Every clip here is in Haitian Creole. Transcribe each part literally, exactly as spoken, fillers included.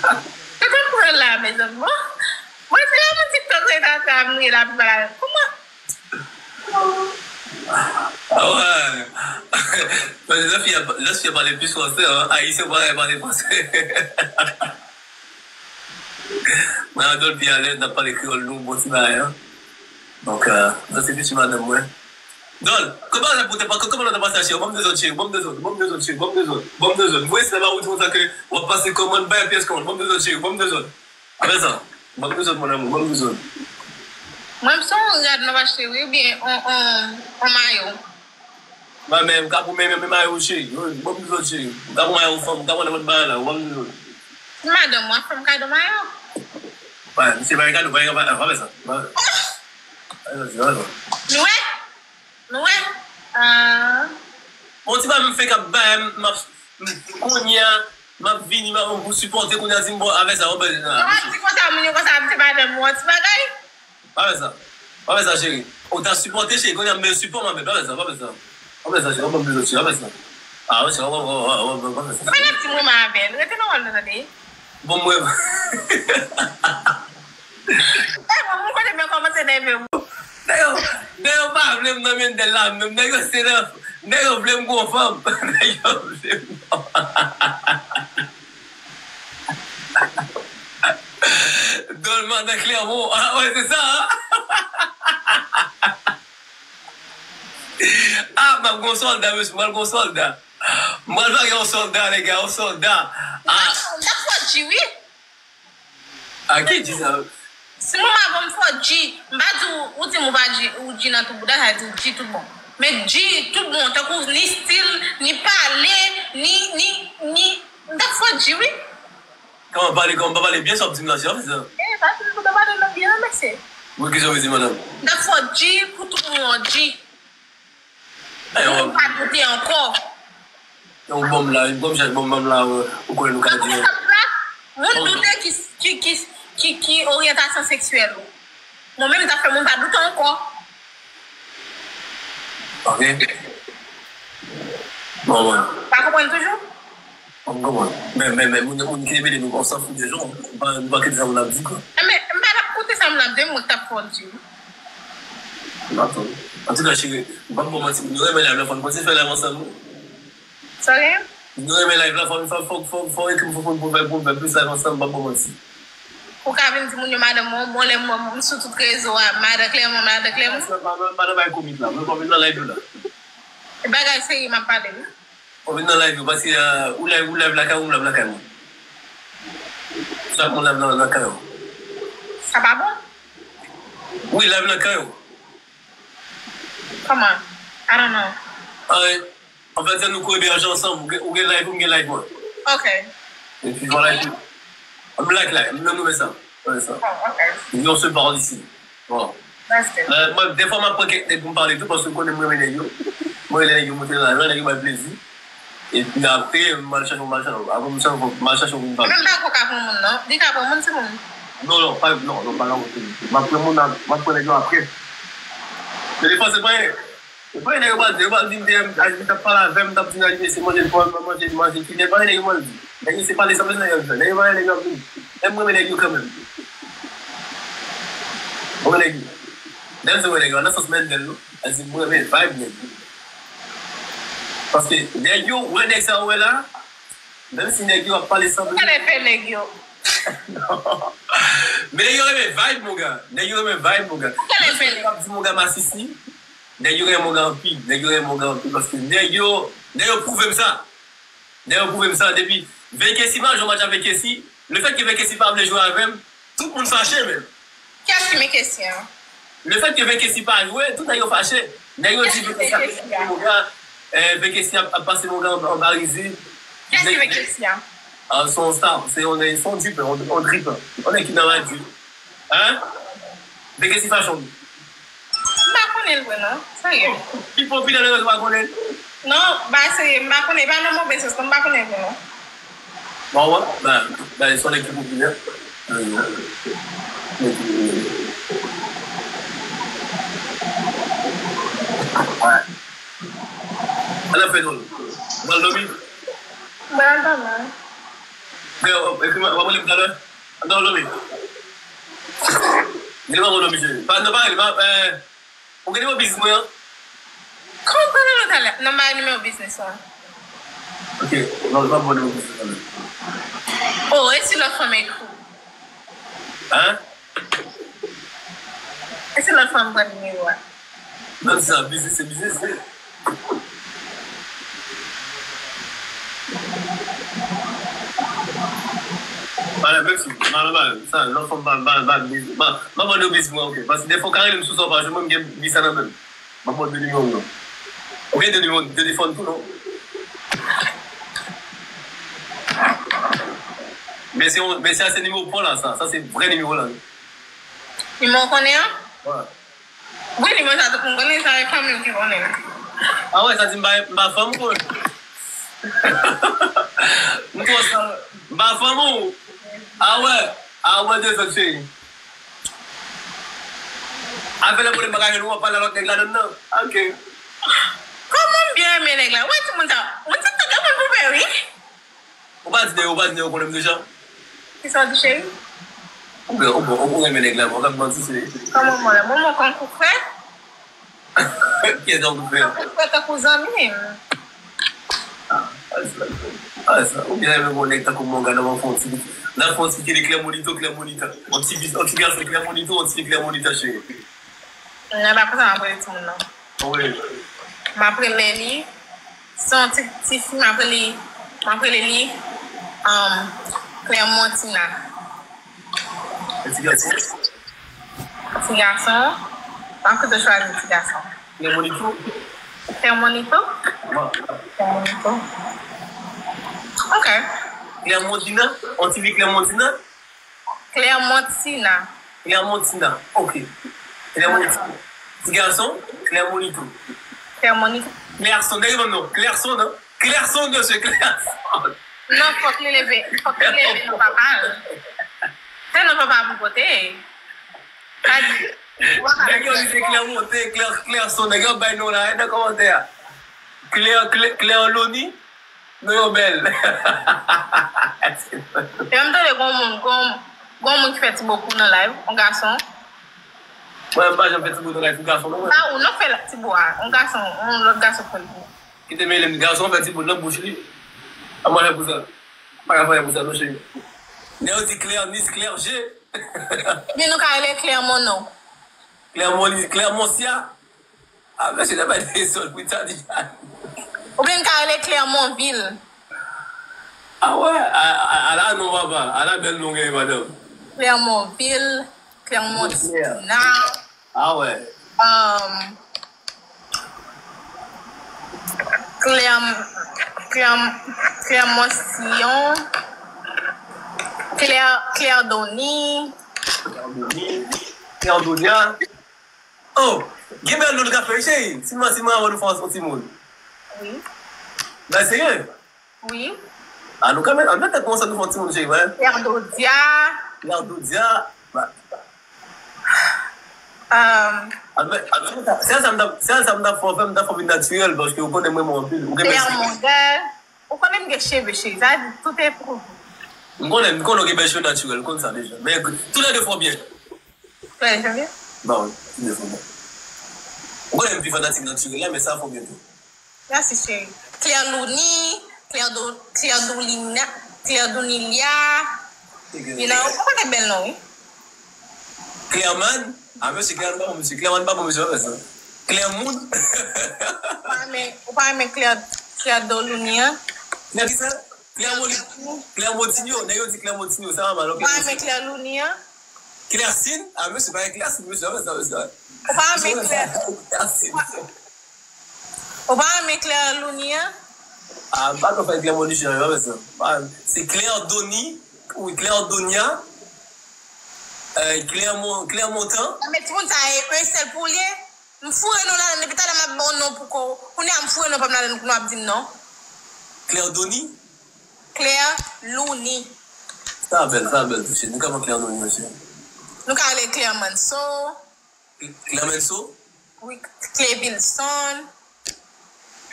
Sa konn pran la, mezanmi. Bon, mwen se yon TikTok se tata m ye la pi pala. Kouman? Ah ouais. Lòt fi a pale plis fransè, hein. Ayisyen pa pale fransè. Mwen ak Dolphy alèz, n ap pale kreyòl nou, bon ti bagay, hein. Donk, euh, sa se pitit madanm mwen. Dol, kòman sa pou te pa, kòman sa pase cheri? Ban m de zòt cheri, ban m de zòt, ban m de zòt cheri, ban m de zòt, ban m de zòt. Mwen se la ou di konsa ke w ap pase kòmann, bay pyès kòmann, ban m de zòt cheri, ban m de zòt. Apre sa, ban m de zòt mon amour, ban m de zòt. Mwen m se yon rad m ap achte wi, oubyen on, on, on mayo. Mwen menm, ka pou men, men mayo cheri, ban m de zòt cheri. Ka pou mayo fanm, ka pou nenpòt bagay la, ban m de zòt. Madanm mwen fè m kado mayo. Wi, misye bay kado, bay, bay, bay sa. Bay. Bay sa, bay sa. Nou wè? Nou wè? Ah. Bon, ti bagay m fè k ap bay, m ap, m, kounye a, m ap vini, m ap pou sipòte, kounye a di m bon, avè sa, ou bezwen sa. Ou ap di konsa, moun yo konsa, ap di madanm ou, ti bagay? Pa fè sa. Pa fè sa, cheri. Ou ta sipòte, cheri, kounye a m bezwen sipò, m ap, pa fè sa, pa fè sa. Pa fè sa, cheri, ou ban m bezwen, cheri, pa fè sa. Ah, cheri, ou ban m, ou ban m, ou ban m, pa fè sa. Ou pa t ap di mwen m avè l, rete nan wòl nou, tande. Bon, mwen. Eh, bon, mwen konnen men kòmanse nève m. Nèg yo, nèg yo pa vle m nan Mendel la menm. Nèg yo se nan, nèg yo vle m gon fanm. Nèg yo vle m gon. Dol madan Clermont. Ah, wè, se sa, hein? Ah, m ap gon sòlda, mesye, m pral gon sòlda. M pral lage yon sòlda, lè gars, yon sòlda. Ah. M t ap fè w di wi. A ki di sa? Si mama ban m fò di, m pa di w, ou di m ou pa di, ou di nan tout bouda, sa di w di tout bon. Men di tout bon, tankou ni stil, ni pale, ni, ni, ni, m t ap fò di wi. Kòman pale, kòman pa pale byen sa w ap di m la, se pa sa? Eh, pa fin bouda pale nan byen nan, mesye. Wi, kisa w vle di, madanm? M t ap fò di pou tout moun di. Pou m pa doute ankò. Yon bòm la, yon bòm chaj bòm bòm la, ou konnen nou ka di. Moun doute ki, ki, ki, ki, ki oryantasyon seksyèl ou. Mwen menm, m t ap fè moun pa doute ankò. Ok. Bon, bon. Pa konprann toujou? M konprann. Men, men, men, moun, moun ki te mete nou, on s'en fout de jan, nou pa, nou pa kite sa moun ap di, kwa. Men, m pa t ap koute sa moun ap di, mwen k t ap fè w di. Antouka, cheri, m p ap ba w manti, nou renmen live la, fò n kontinye fè live ansanm, wi. Sa w gen? Nou renmen live la, fò n fè, fò, fò, fò w ekri m, fò, fò, fò n fè, fò n fè plis live ansanm, m p ap ba w manti. Ou ka vin di moun yo madanm mwen, bon, lè mwen, m sou tout rezo a, madan Clermont, madan Clermont. Madan, madan bay komik la, mwen pa vin nan live yo la. E bagay serye m ap pale, wi. Ou vin nan live yo, paske, euh, ou live, ou live lakay ou, m live lakay mwen. Chak moun live nan, nan kay yo. Sa pa bon? Wi, live nan kay yo. Kòman? I don't know. Alright. Anfèt, se nou kou ebèje ansanm. Ou gen, ou gen live ou, m gen live mwen. Ok. Epi vwala, epi. M like la, m renmen sa. M renmen sa. Oh, ok. Yon sèl pawòl isi. Bon. Respè. Euh, mwen, defwa m ap pran kèk nèg pou m pale tou, paske m konnen m renmen nèg yo. Mwen renmen lè nèg yo monte la, lè nèg yo bay plezi. Epi apre, m al chache, m al chache, apre m chache, m al chache pou m pale. Menm pa ko ka pran moun, non. Li ka pran moun, se moun. Non, non, pa, non, non, pa nan moun. M ap pran moun, m ap pran nèg yo apre. Men defwa, se pa, se pa nèg yo pral di, yo pral di m te, m t ap pale avè m, m t ap di nèg se manje, manje, manje, manje, ki nèg, pa nèg yo pral di. Nèg yo se pale san bezwen nèg yo fè. Nèg yo pa nèg yo ap vin. Men m renmen nèg yo kanmenm. Mwen renmen nèg yo. Menm si mwen nèg yo, nan sans Mendel, non. Sa di mwen renmen vibe nèg yo. Paske nèg yo, wè nèg sa yo wè la, menm si nèg yo ap pale san bezwen. Kèl efè nèg yo? Men nèg yo renmen vibe, mon gars. Nèg yo renmen vibe, mon gars. Kèl efè nèg yo? Ap di mon gars masisi. Nèg yo renmen mon gars anpil. Nèg yo renmen mon gars anpil. Paske nèg yo, nèg yo pwouve m sa. Nèg yo pwouve m sa depi Vekesi, m al jwe match avèk Kesi. Lefètke Vekesi pa vle jwe avè m, tout moun fache menm. Kiyès ki Vekesi an? Lefètke Vekesi pa jwe, tout nèg yo fache. Nèg yo di Vekesi ap pase mon gars, eh, Vekesi ap, ap pase mon gars anba rizi. Kiyès ki Vekesi an? Ah, se yon star, se yon, se yon dripper, yon, yon dripper. Yon nèg ki nan radyo. Hein? De ki fason? M pa konnen l vre non, serye. Ki popilè nan rezo pa konnen? Non, ba serye, m pa konnen, e pa nan move sans non, m pa konnen l vre non. Bon, wè, ba, ba, se yon nèg ki popilè. Wè. Ala fè dòl. Mwen dòmi. Mwen dòmi. Frè, w ap rele m talè? Ann dòmi. Li pa bon non, misye. Pa, non, pa rele, pa, eh, ou gen nimewo biznis mwen an? Kòman w pale nou talè? Non, m pa gen nimewo biznis ou an. Ok, non, li pa bon nimewo biznis mwen. Oh, e si lòt fanm ekri w? Hein? E si lòt fanm pran nimewo a? Non, sa, biznis, se biznis, wi. Pale, mèsi. Pale, pale. Sa, lòt fanm pa, pa, pa, pa, pa, pa mande w biznis mwen, ok. Paske defwa w ka rele m sou sa w pa jwenn mwen, m gen biznis sa nan men m. M ap mande nimewo w non. Ou gen de nimewo telefòn tou, non? Men se yon, men sa se nimewo pa w la, sa. Sa se vrè nimewo w la, wi. Nimewo w konnen an? Wi. Wi, nimewo sa tout moun konnen, sa e fanmi w ki konnen. Ah wè, sa di m pa, m pa fanm ou. M twò sa, m pa fanm ou. Ah wè, ah wè, dezòd cheri. Afè lè pwoblèm bagay nou ap pale a lòt nèg ladann nan. Ok. Kòman m byen renmen nèg la? Wè timoun sa, moun sa te gen moun pou pè wi. Ou pa di de, ou pa di de, ou konnen m deja. Kisa w di cheri? Ou byen, ou bon, ou renmen nèg la, bon, w ap manti cheri. Kòman mwen la? Mwen mwen konn kou frè. Kiyès tankou frè? Tankou frè, tankou zanmi m. Ah, sa, ah, sa. Ou byen renmen bon nèg tankou mwen, gade mwen fè yon ti, nan fè yon ti kele klè monito, klè monita. Yon ti, yon ti gason klè monito, yon ti klè monita cheri. Nan pa konsa m ap rele timoun nan. Wi. M ap rele li, se yon ti, ti fi, m ap rele, m ap rele li, um, Clermontina. E ti gason? Ti gason, m ap plito chwazi ti gason. Clermonito? Clermonito? Bon. Clermonito. Ok. Clermontina? On ti vi Clermontina? Clermontina. Clermontina. Ok. Clermontina. Ti gason, Clermonito. Clermonito. Clerson, dèyè ban m non. Clerson, non? Clerson, mesye, Clerson. Non, fòk li leve, fòk li leve non papa l. Se non papa pou pote. Sa di, nèg yo di se Clermont, Cler-, Clerson, nèg yo bay non la, nan kòmantè a. Cler-, Cler-, Clerlony, non yo bèl. Epi m tande gon moun, gon, gon moun ki fè ti bo kou nan live, yon gason. Mwen, m pa janm fè ti bo nan live pou gason, non, mwen. Pa ou, non, fè ti bo a, yon gason, yon lòt gason fè l pou ou. Kite mele m, gason fè ti bo nan bouch li. A mwen fè pou sa. Pa ka fè pou sa, non, cheri. Nèg yo di Clernis, Clergé. Ebyen, nou ka rele Clermont, non. Clermont, Clermoncia. Ah, mesye, nan bay dezòd pou Itali. Oubyen n ka rele Clermontville. Ah wè, a, a, ala non papa, ala bèl non genyen madanm. Clermontville, Clermontina. Ah wè. Um, Clerm-, Clerm-, Clermont-Sillon, Cler-, Clerdonie. Clerdonie, Clerdonia. Oh, gen bèl non nou ka fè, wi, cheri. Si mwen, si mwen, avan nou fè yon ti moun. Wi. Bay serye? Wi. A, nou ka met, an met tèt nou ansanm, nou fè yon ti moun, cheri, wi. Pierre Dodia. Pierre Dodia. Ba. Um, a, men, a, men, se sa m t ap, se sa m t ap fè, fè, m t ap fè vin natirèl, paske ou konnen mwen, mwen anpil. Ou gen Pierre Monguel. Ou konnen m gen cheve, cheri. Sa vle di, tout e pou ou. M konnen, m konnen ou gen bèl cheve natirèl, m konn sa deja. Men, tou lè de fò byen. Fè janvye? Ba wi, ti de fò byen. Ou konnen m pi fanatik natirèl la, men sa fò byen tou. Mèsi, cheri. Claire Louni, Claire Do-, Claire Doulina, Claire Dounilia. You know, ou konnen bèl non, wi. Clairman, a, mesye, Clairman pa bon, mesye. Clairman pa bon, mesye, pa fè sa. Clairmoun. Ou pa renmen, ou pa renmen Claire, Claire Doulini, an? Nan ki sa? Clermont-, Clermontinho, nèg yo di Clermontinho, sa pa mal, ok. Ou pa renmen Claire Louni, an? Claire Sin? A, mesye, pa gen Claire Sin, mesye, pa fè sa, mesye. Ou pa renmen Claire, Claire Sin. Ou pa renmen Claire Louni, an? Ah, pa twò fè Clermont Lucien, yo, pa bezwen. Ah, se Claire Dony, wi, Claire Donia, euh, Clermont, Clermontan. Nan men timoun sa e, e sèl pou l ye. M foure non ladan depi talè m ap ba w non pou ko. Kounye a m foure non pa m ladan nou ap di m non. Claire Dony? Claire Louni. Sa bèl, sa bèl touche. Nou ka pran Claire Dony osi. Nou ka rele Claire Manso. Clemenceau? Wi, Clevilson.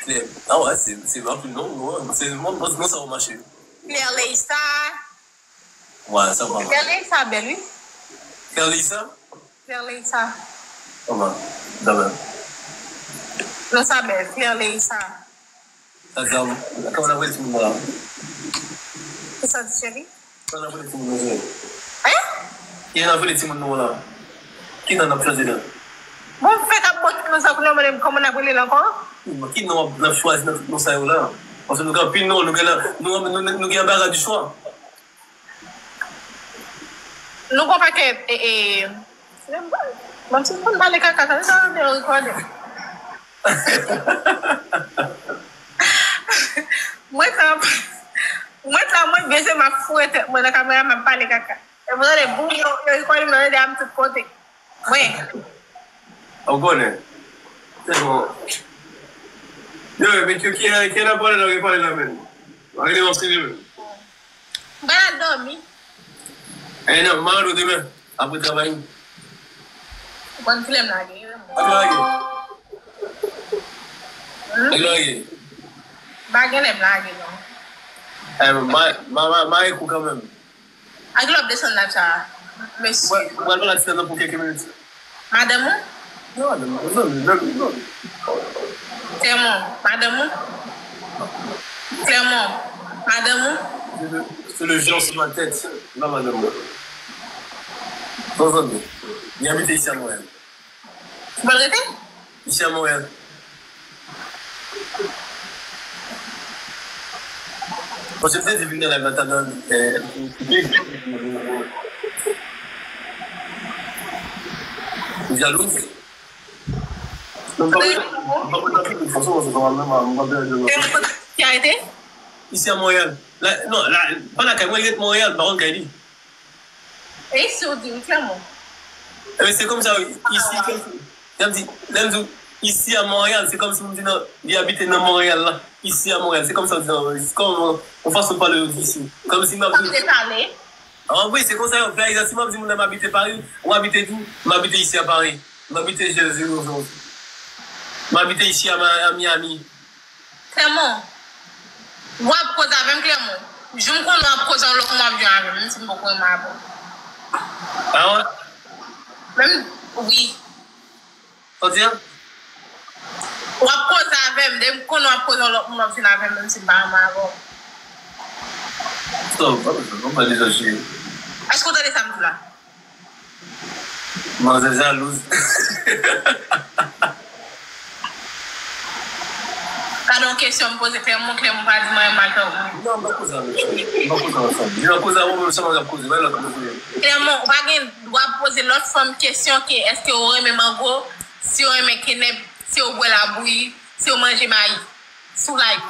Cle-, ah ouais, se, se anpil non, non, se non, non, non, sa va mache. Claire Leissa. Ouais, sa va. Claire Leissa bèl, wi. Claire Leissa? Claire Leissa. Sa va, sa va. Non, sa bèl, Claire Leissa. Sa, sa, kòman n ap rele timoun nan la? Kisa di, cheri? Kòman n ap rele timoun nan, cheri? Hein? Kijan n ap rele timoun nou la? Ki non n ap chwazi la? Bon, fèk ap bon ti non sa kounye a, mande m kòman n ap rele l ankò? Ki non n ap chwazi nan tout non sa yo la? Paske nou gen anpil non, nou gen la, nou, nou, nou, nou gen anbara di chwa. Nou gon pakèt, e, e, menm si m konn pale kaka, sa, sa, sa, rekòde. Mwen t ap, mwen t la, mwen bezwen m ap foure tèt mwen nan kamera, m ap pale kaka. E mwen tande boum, yo, yo rekòde m nan, yo di a m tout kote. Mwen. Ou konnen. Se bon. Yo, men ki, ki, ki nan pale la, ki pale la, men. Mwen rele yon seri, men. M pral dòmi. Eh non, m a rele w demen, apre travay. Ou konn kilè m lage, wi, mwen. Kilè w lage? Hmm? Kilè w lage? M pa gen lè m lage, non. Eh, ma, ma, ma, ma, ekou kanmenm. A kilè w ap desann la, tcha, mesye? Mwen, mwen, mwen la ti nan pou kèk minit. Madanm ou? Non, madanm mwen, zanmi, zanmi, zanmi. Clermont, madanm ou? Clermont, madanm ou? C'est le, c'est le genre sur ma tête, non, madanm mwen. Non, zanmi. Li abite isi a Montréal. Ou pral rete? Isi a Montréal. Bon, se te di vin nan live la, ta nan, eh, ou jalouz? Non, m pa konn, m pa konn anpil, de fason, se pa menm, m pa konn anpil. Ki arete? Isi a Montréal. La, non, la, pa lakay mwen, li ret Montréal, m pa konn kay li. E isi w di wi, Clermont. Ebyen, se kòmsi, isi, lè m di, lè m di, isi a Montréal, se kòmsi m di nan, li abite nan Montréal la. Isi a Montréal, se kòmsi w di nan, se kòm yon fason pale yo di isi. Kòmsi m ap di. Kòmsi pale. Ah wi, se konsa yo fè Ayiti. Si m ap di moun nan m abite Paris, ou abite tou, m abite isi a Paris. M abite Jèze, m abite isi a Ma-, a Miami. Clermont, w ap koze avè m, Clermont. Jou m konnen w ap koze yon lòt moun, w ap jwenn avè m, menm si m poko renmen avè w. Ah ouais? Menm, wi. Sa w di a? W ap koze avè m, depi m konnen w ap koze yon lòt moun, w ap jwenn avè m, menm si m pa renmen avè w. Stop, pa bezwen, pa bezwen, cheri. Èske w tande sa m di la? Manzè jalouz. Gade yon kesyon m poze Clermont, Clermont pa di mwen mal fè ou. Non, m pa koze avè w, cheri. M pa koze avè w, fanm. Li nan koze avè w, menm sèlman l ap koze. Bay lòt moun poze. Clermont, ou pa gen dwa poze lòt fanm kesyon ke èske ou renmen mango, si ou renmen kenèp, si ou bwè labouyi, si ou manje mayi. Sou live.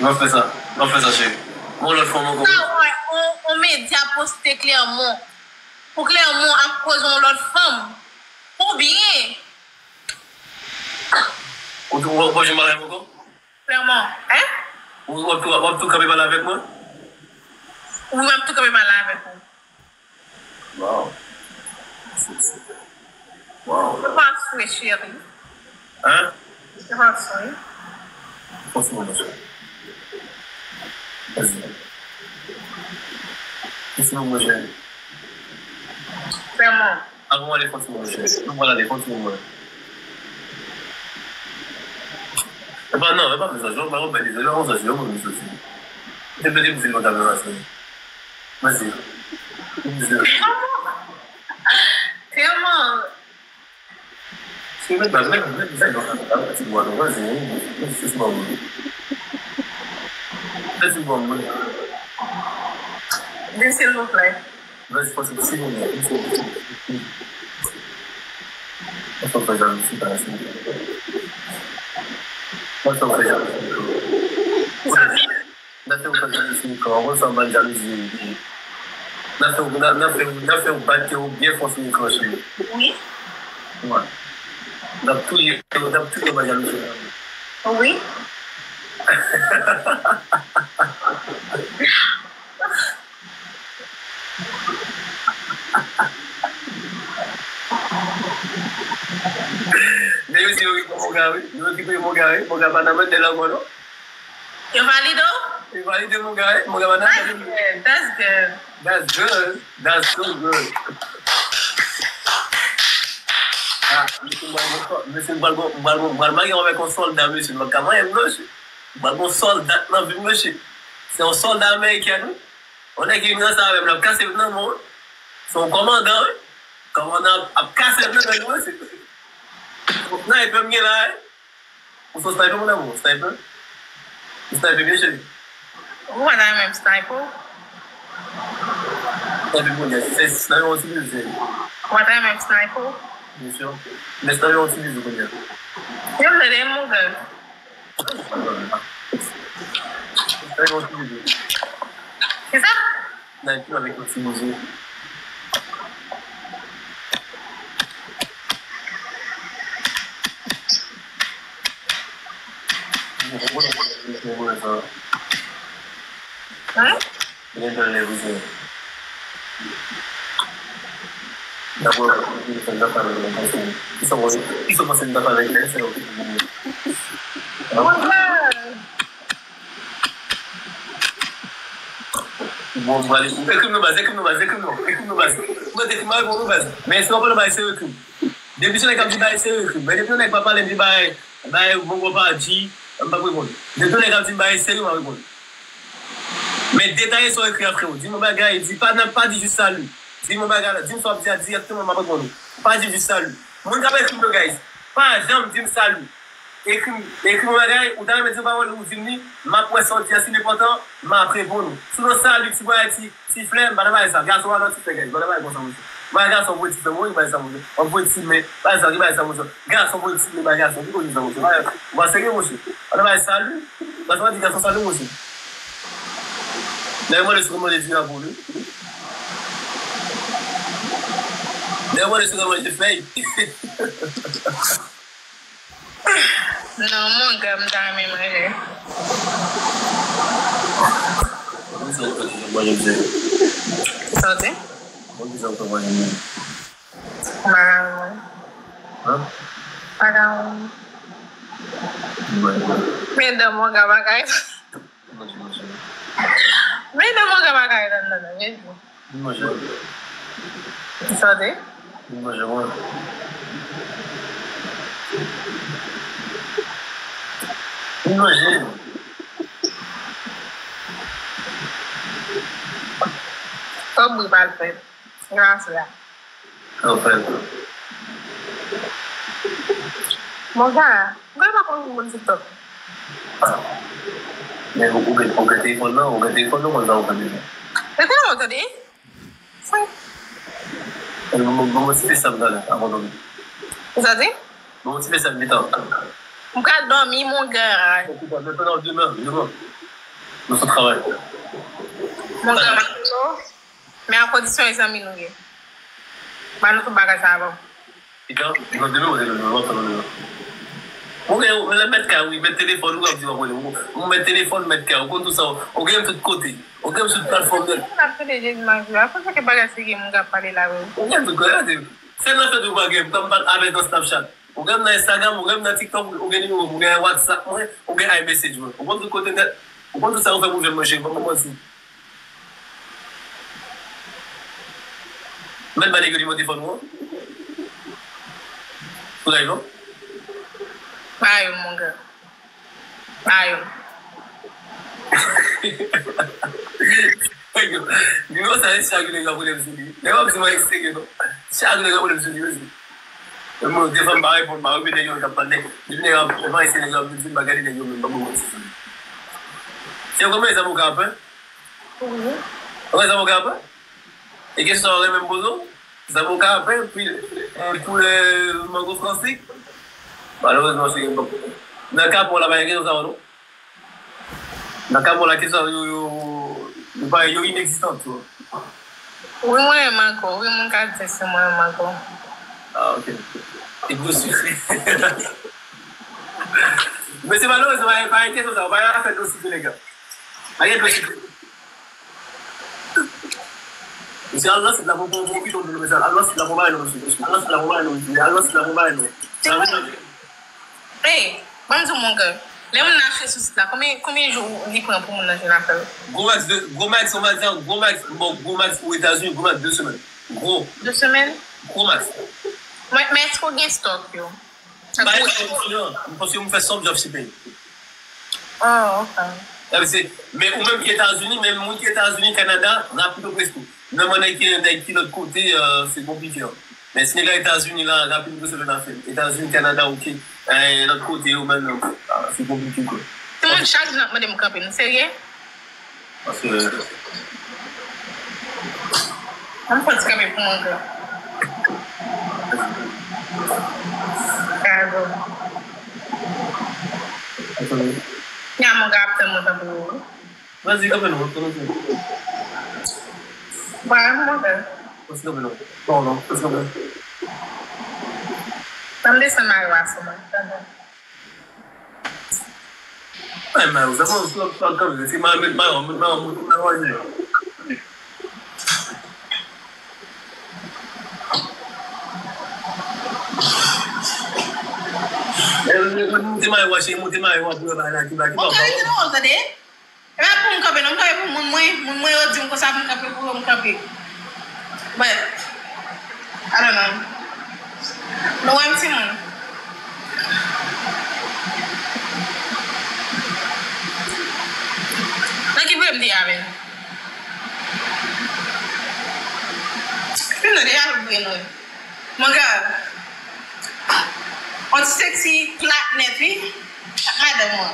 M ap fè sa. M ap fè sa, cheri. Yon lòt fanm ankò. Sa wè, on, on medya poste Clermont. Pou Clermont ap koze yon lòt fanm. Oubyen. Ou tou, w ap, w ap jwenn bagay ankò? Clermont, hein? Ou, w ap tou, w ap tou kanpe pale avèk mwen? Wi, m ap tou kanpe pale avèk ou. Wow. Wow. Ou pa swe, cheri. Hein? Ou pa swe. Fò ti moun, monchè. Vas-y. Fò ti moun, monchè. Clermont. Avan w ale, fò ti moun, monchè. Nou pral ale, fò ti moun, monchè. Epa, non, epa fè sa, Jean, pa konprann li, Jean, pa konprann li, Jean, pa konprann li. Te pete pou fin konn ta fè sa. Vas-y. Vas-y. Clermont. Se met bag, met, met, met, met ti bwa, non, vas-y, vas-y, vas-y, vas-y. Vin, silvouplè. Vas-y, fò ti, silvouplè, silvouplè. Fò fè sa, silvouplè. Fò fè sa. N ap fè w fè jalouzi sou ekran. Ou konn sa m pa jalouzi. N ap fè w, n ap, n ap fè w, n ap fè w bat kè w byen fò sou ekran, cheri. Wi. Wi. N ap touye, n ap touye w ba jalouzi. Wi. Men yo di yo ki pran Moga, wi. Yo ki pran Moga, wi. Moga pa nan men de la, non. Yo valide w? Yo valide Moga, wi. Moga pa nan men de la. That's good. That's good. That's good. That's so good. Ah, mesye, m pral gon sò-, mesye, m pral gon, m pral gon, m pral marye avèk yon sòlda, mesye. M pa ka marye, mesye. M pral gon sòlda nan vi m, mesye. Se yon sòlda ameriken, wi. Yon nèg ki vin ranse avè m, l ap kase m nan men w. Se yon kòmandan, wi. Kòmandan ap, ap kase m nan men w, wi. Sniper m gen la, wi. Ou se sniper, mon amour, sniper? Ou sniper byen, cheri? Ou pa ta renmen m sniper? Sniper kounye a, se sniper ou itilize? Ou pa ta renmen m sniper? Byen si. Men sniper ou itilize kounye a? Yo vle de m, mon gars. Sniper ou itilize? Kisa? Sniper avèk yon ti mize. Hein? Kisa w panse m ta fè avèk lè se yo ki pou vini? Bon, m prale. Ekri m non, baz, ekri m non, baz, ekri m non, ekri m non, baz. Mwen te ekri m, mwen reponn ou, baz. Men si w ap pale bagay serye, ekri m. Depi se nèg k ap di bagay serye, ekri m. Men depi yon nèg pa pale, m di bagay, bagay, bon, bon, pa di, m p ap reponn. Depi yon nèg ap di m bagay serye, m ap reponn. Men detaye sa w ekri a, freo. Di m yon bagay, di pa nan, pa di jis salut. Di m yon bagay la, di m sa w ap di a dirèkteman, m ap reponn ou. Pa di jis salut. Moun k ap ekri m yo, guys, pa janm di m salut. Ekri m, ekri m yon bagay, ou ta renmen di yon pawòl, ou di m li, m ap wè sa w di a, si l enpòtan, m ap reponn ou. Sinon, salut, ti bwa, ti, ti flè, m pa nan bagay sa. Gason pa nan ti flè, guys, m pa nan bagay konsa, monchè. M pa gason voye ti flè, mwen, bagay sa, monchè. W ap voye ti men, bagay sa, ki bagay sa, monchè. Gason voye ti men, bagay gason, ki koze sa, monchè. Ou pa serye, monchè. M pa nan bagay salut, gason pa di gason salut, monchè. Nèg mande si w konn manje diri a pou li. Nèg mande si w konn manje fèy. Non, mon gars, m ta renmen manje. Mwen ki sa w fè manje mwen. Sa w di? Mwen ki sa w fè manje mwen. Macaroni. Hein? Macaroni. Mwen. Men dan mon gars bagay. Manje, manje. Men dan mon gars bagay nan nan nan. Vin manje. Sa w di? Vin manje, mwen. Vin manje. Kòb wi pral fèt. Gras la. Anfen. Mon gars, mwen pa konn moun TikTok. Men ou, ou gen, ou gen telefòn nan, ou gen telefòn nan, ou konn sa ou fè deja. E kòman w tande? Ban mwen ti mesaj talè, avan dòmi. Ou sa di? Ban mwen ti mesaj mitan. M pral dòmi, mon gars. Okipe, men fè nan demen, demen. Nou sou travay. Mon gars, m ap rele w, men a kondisyon e zanmi nou ye. Ban nou tout bagay sa avan. Pikan, nan demen, mwen te nan demen, mwen te nan demen. Ou gen, lè mèt kay, wi, mèt telefòn, ou ap di w ap rele. Ou, ou mèt telefòn, mèt kay, ou konn tout sa, ou, ou gen tout kote. Ou gen sou platfòm de. Moun ap tande Jezi Mari la. Konsa ke bagay serye moun k ap pale la, wi. Ou gen tout kote. Se nan fèt ou pa gen, m pale avè nan Snapchat. Ou gen nan Instagram, ou gen nan TikTok, ou gen nimewo m, ou gen WhatsApp mwen, ou gen iMessage mwen. Ou konn tout kote nèt. Ou konn tout sa ou fè pou jwenn mwen, cheri, pa manti. Mèt ba nèg yo nimewo telefòn ou an. Pou la, non? Pa yo, mon gars. Pa yo. Nimewo sa, se chak jou nèg yo ap rele m sou li. Nèg yo ap di mwen eksterye, non. Chak jou nèg yo ap rele m sou li, mezanmi. Mwen, defwa m pa reponn, m pa reponn nèg yo k ap pale. Depi nèg yo ap, mwen, se nèg yo ap vin, m pa gade nèg yo menm, m pa bon mwen sou li. Se konbyen zam ou ka ap fè? Wi. Konbyen zam ou ka ap fè? E kesyon sa w renmen m poze w? Zam ou ka ap fè, pi, e, koulè mango franse? Malerezman, se gen bon. Nan ka pa w la, pa gen kesyon sa yo, non? Nan ka mwen la, kesyon yo, yo, yo pa, yo inegzistan tou. Wi, mwen renmen ankò. Wi, moun ka di se mwen renmen ankò. Ah, ok. E gwo sikre. Men se malere, se pa, pa gen kesyon sa, pa gen afè dlo sikre, nèg. Pa gen dlo sikre. Mesye, al nan sit la pou, pou, pou, pou, pou, mesye, al nan sit la pou bay non, mesye. Al nan sit la pou bay non, mesye. Al nan sit la pou bay non. Sa vle di Hey, ban m di w, mon gars, lè moun nan achte sou sit la, konbyen, konbyen jou li pran pou moun nan jwenn afè l? Gwo max, de, gwo max, on va dire, gwo max, bon, gwo max pou Etazini, gwo max de semèn. Gwo. De semèn? Gwo max. Men, men èske w gen stòk yo? M pa gen stòk yo, non, paske m fè sòm dropshipping. Ah, ok. Sa vle di, men ou menm ki Etazini, men moun ki Etazini, Kanada, rapid ou presto. Menm nèg ki, nèg ki lòt kote, euh, se konplike, an. Men si nèg la Etazini la, rapid ou presto jwenn afè. Etazini, Kanada, ok. Eh, lòt kote yo menm, ah, se konplike, kwa. Timoun, chak jou n ap mande m kanpe, nou serye? Paske An fò ti kanpe pou mwen ankò. Gado. Nya mwen ka ap tann mwen tanpri wi. Vas-y, kanpe non, kanpe non. Ba, mwen fè. Vas-y, kanpe non. Non, non, vas-y, kanpe. Ban m desann mayo a sou mwen, tande. Ay, Mayo, sa mwen, sa, sa, sa, se Mayo, met Mayo, met Mayo, met Mayo, met Mayo. Eh, eh, eh, monte Mayo, cheri, monte Mayo, pou yo ba la, ki ba, ki ba. Monte, monte, monte, tande. E pa pou m kanpe non, m kanpe pou moun mwen, moun mwen yo di m konsa pou m kanpe pou yo, m kanpe. But, I don't know. Nou wè m timoun. Nan ki boure m te ye a menm? Pi nou deja boure nou. Mon gars, on ti sexy plat nèt wi. Ak madanm mwen.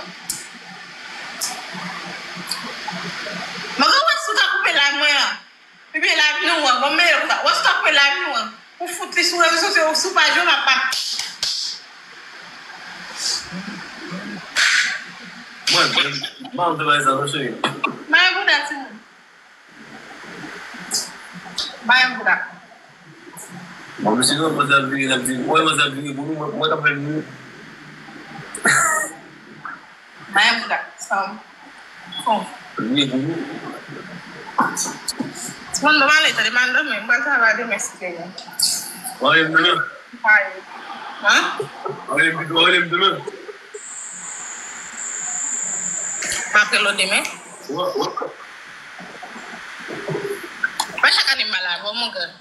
Mon gars, wè si w ta koupe live mwen an. Epi live nou an, bon, men wè si w ta koupe live nou an. Ou fout li sou rezo sosyo, sou paj yo, m ap pa. Mwen, mwen, mwen, mwen, mwen, mwen, mwen, Bay bouda. Bon, mesye, non, manzè ap vire, l ap di, wè, manzè ap vire pou nou, mwen, mwen k ap fè l vire. Bay bouda, sa. Bon. Vire pou nou. Timoun, bon, m ale, tande, m al dòmi, m pral travay demen, si Dye vle. Mwen, mwen, mwen. Hein? Mwen, mwen, mwen. M ap rele w demen. Wè, wè. Mwen chak ane m malad, bon, mon gars.